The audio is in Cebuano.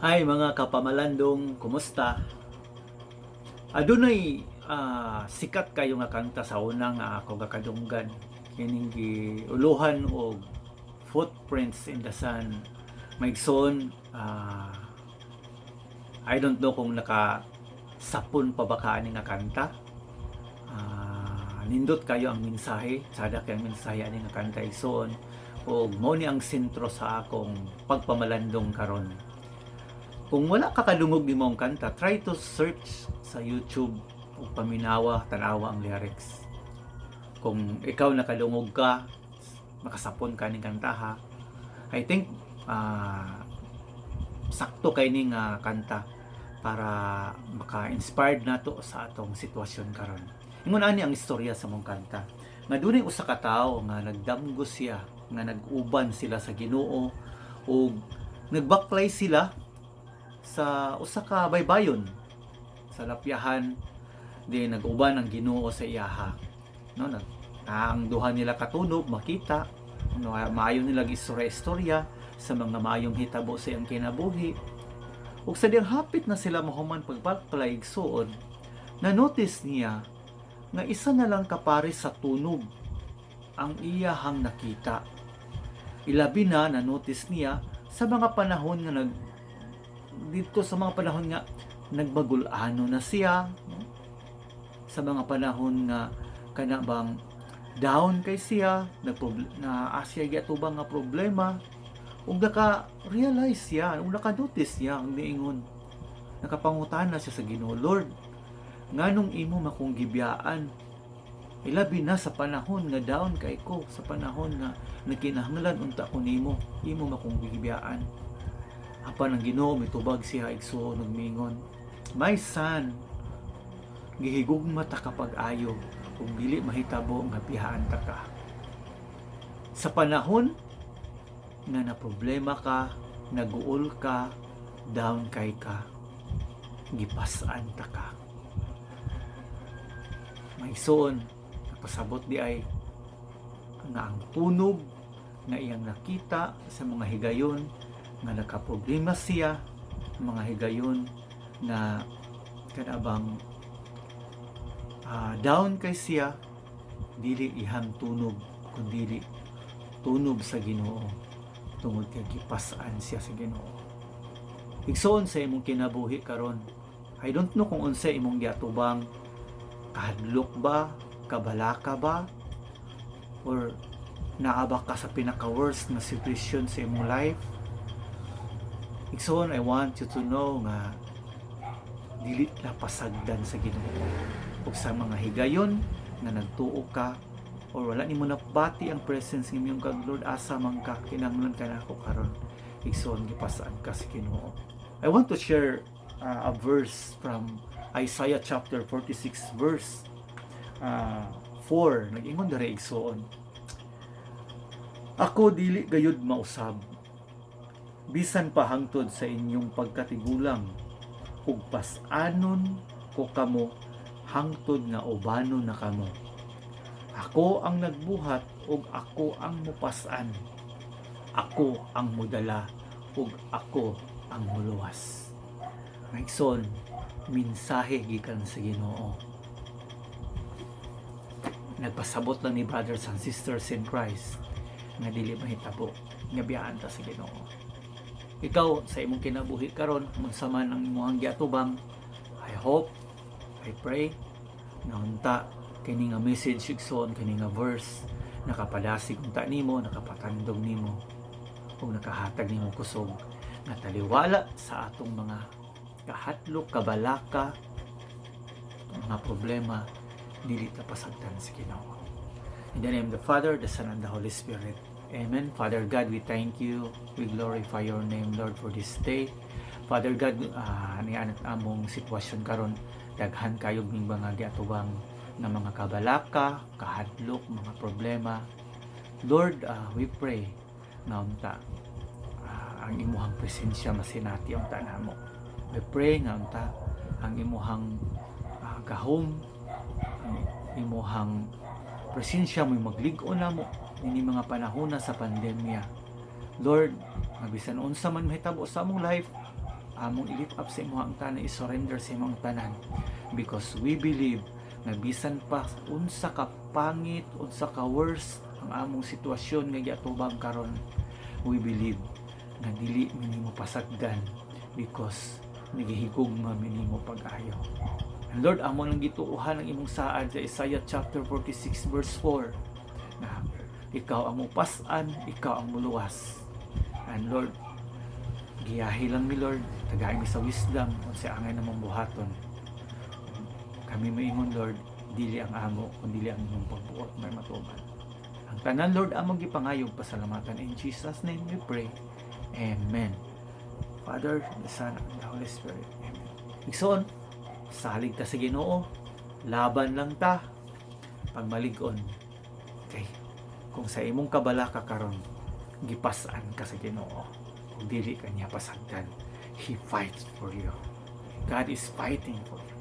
Hi, mga kapamalandong, kumusta? Adunay sikat kayo nga kanta sa una nga ako gakadunggan, kining giuluhan og "Footprints in the Sand." Maigsoon, I don't know kung naka sapon pa ba ka ani nga kanta. Nindot kayo ang mensahe, sada kay ang mensahe ani nga kanta, igsoon, ug mao ni ang sentro sa akong pagpamalandong karon. Kung wala ka kadungog ni maong kanta, try to search sa YouTube ug paminawa, tanawa ang lyrics. Kung ikaw nakadungog ka, makasapon ka ning kanta ha. I think sakto kay ni nga kanta para maka-inspired nato sa atong sitwasyon karon. Ingon ani ang istorya sa maong kanta. Nga dunay usa ka tawo nga nagdamgo siya, nga nag-uban sila sa Ginoo ug nagbaklay sila sa usa ka baybayon sa lapyahan di nag-uban ang Ginoo sa iyaha, no? Nag ang duha nila katunob makita, no? Maayo nila istorya-istorya sa mga maayong hitabo sa iyang kinabuhi ug sa diyang hapit na sila mahuman pagbaklay, igsuon, na notice niya nga isa na lang kapare sa tunob ang iyahang nakita. Ilabi na na notice niya sa mga panahon nga nag dito sa mga panahon nga nagmagulano na siya, no? Sa mga panahon nga kana bang down kay siya, na asya giatubang nga problema ug naka-realize siya ug naka-notice siya ang niingon, nakapangutana siya sa Ginoo, "Lord, nganong imo makong gibiyaan, ilabi na sa panahon nga down kay ko, sa panahon nga nagkinahanglan unta ko nimo, imo makong gibiyaan?" Apan ang Ginoo mitubag siya, igsoon, ug miingon, "My son, gihigugma ta ka pag-ayo ug dili mahitabo nga biyaan ta ka. Sa panahon nga na problema ka, naguol ka, down kay ka, gipas-an ta ka." Maigsoon, napasabot di ay nga ang tunob nga iyang nakita sa mga higayon nga nakaproblema siya, mga higayon nga kanabang down kay siya, dili ihang tunob kundili tunob sa Ginoo tungod kay gipas-an siya sa Ginoo. Igsoon, sa imong kinabuhi karon, I don't know kung unsa imong giatubang, kahadlok ba, kabalaka ba, or naa ba ka sa pinaka worst na situation sa imong life. Igsoon, I want you to know nga dili na pasagdan sa Ginoo. Ug sa mga higayon nga nagtuo ka or wala nimo nabati ang presence ng imong kag, "Lord, asa man ka? Kinahanglan ka nako karon." Igsoon, gipasaan ka sa Ginoo. I want to share a verse from Isaiah chapter 46 verse 4. Nag-ingon diri, igsoon, "Ako dili gayud mausab bisan pa hangtod sa inyong pagkatigulang ug pas-anon ko kamo hangtod nga ubanon na kamo. Ako ang nagbuhat ug ako ang mupas-an. Ako ang mudala ug ako ang muluwas." Maigsoon, mensahe gikan sa Ginoo. Nagpasabot lang ni, brothers and sisters in Christ, nga dili mahitabo nga biyaan ta sa Ginoo. Ikaw, sa imong kinabuhi karon, unsa man ang imong giatubang, I hope, I pray nga unta kini nga message, igsoon, kini nga verse, nakapadasig unta nimo, nakapatandog nimo ug nakahatag nimo kusog nga taliwala sa atong mga kahadlok, kabalaka, mga problema, dili ta pasagdan sa Ginoo. In the name of the Father, the Son, and the Holy Spirit. Amen. Father God, we thank you. We glorify your name, Lord, for this day. Father God, ni anat among sitwasyon karon, daghan kayo ming mga giatubang nga mga kabalaka, kahadlok, mga problema. Lord, we pray nga unta ang imuhang presensya masinati unta namo. We pray nga unta ang imuhang gahom, ang imuhang presensya mo'y maglig-on namo ini mga panahon na sa pandemya. Lord, nga bisan unsa man mahitabo sa among life, Among i-lift up sa imo ang tanan, i-surrender sa imo ang tanan because we believe na bisan pa unsa ka pangit, unsa ka worst ang among sitwasyon nga giatubang karon, we believe nga dili mi nimo pasagdan because nagihigugma mi nimo pag-ayo. And Lord, amo nang gituohan ang imong saad sa Isaiah chapter 46 verse 4 na ikaw ang mupas-an, ikaw ang muluwas. And Lord, giyahi lang mi, Lord, tagai mi sa wisdom unsa angay namong buhaton. Kami maingon, Lord, dili ang amo, kundi ang imong pagbuot may matuman. Ang tanan, Lord, among gipangayog pasalamatan. In Jesus' name we pray. Amen. Father, the Son, and the Holy Spirit. Amen. Igsoon, salig ta sa Ginoo, laban lang ta, pagmalig-on. Okay. Kung sa imong kabalaka karon, gipas-an ka sa Ginoo. Kung dili ka niya pasagdan, He fights for you. God is fighting for you.